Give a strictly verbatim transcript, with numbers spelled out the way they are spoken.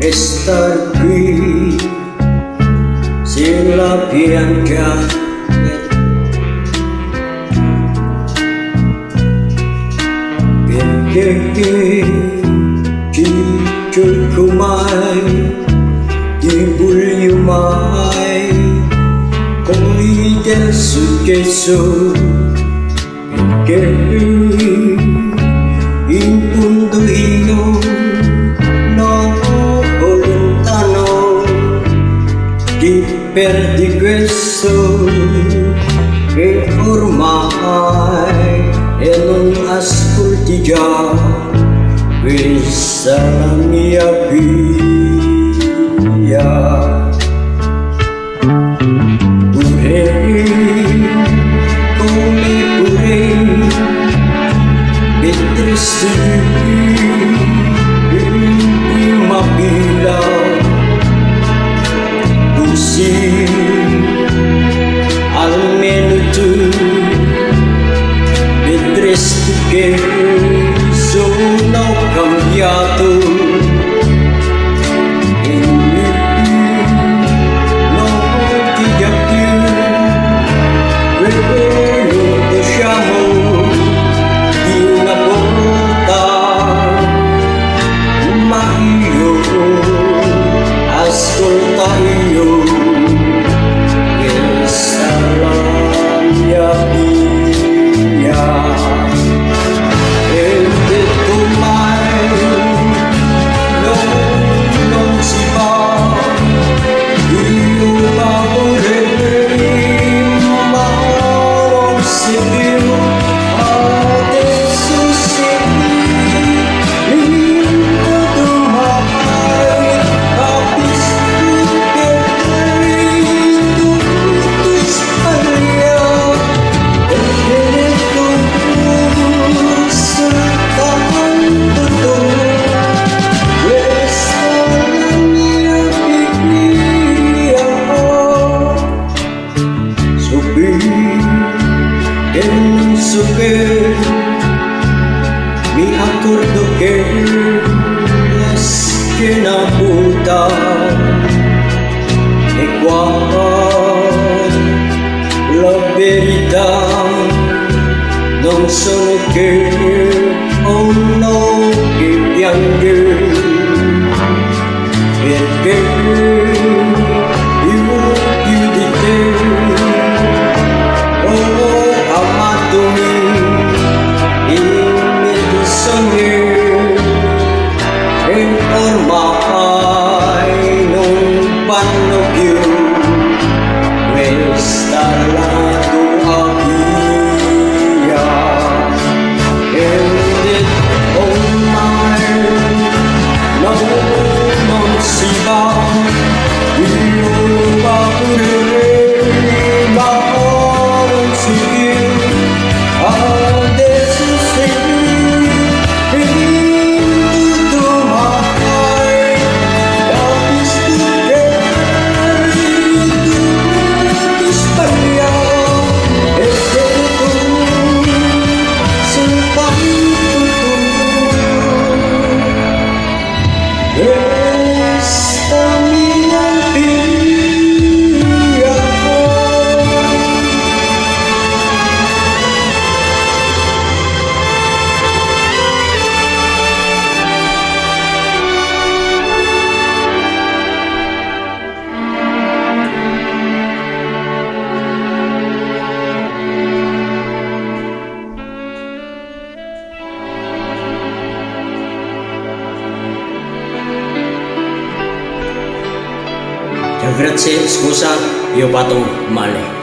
Restarki, silapianka. Perkeke, kikilkumay, di bulyumay, kung leader su keso. Ket impundoyo no olentano ti perdigueso, informay enon askultiga, wissalamiapiya. Pureng, kome pureng, Beatriz ti mapila. Pusi, almeno tu, Beatriz ti keso no kambiato. Suki, ken suki, mi akordo ken las kinabutan. Ikuan, la verita, nung suno ken, oh no, ken pianggen. Perkeke yu, yu ditoy, o Ama, tumi, imbendisyonen, informay no pannogyo, wissalamiapiya. Diak gratse, excusa, yu patong mali.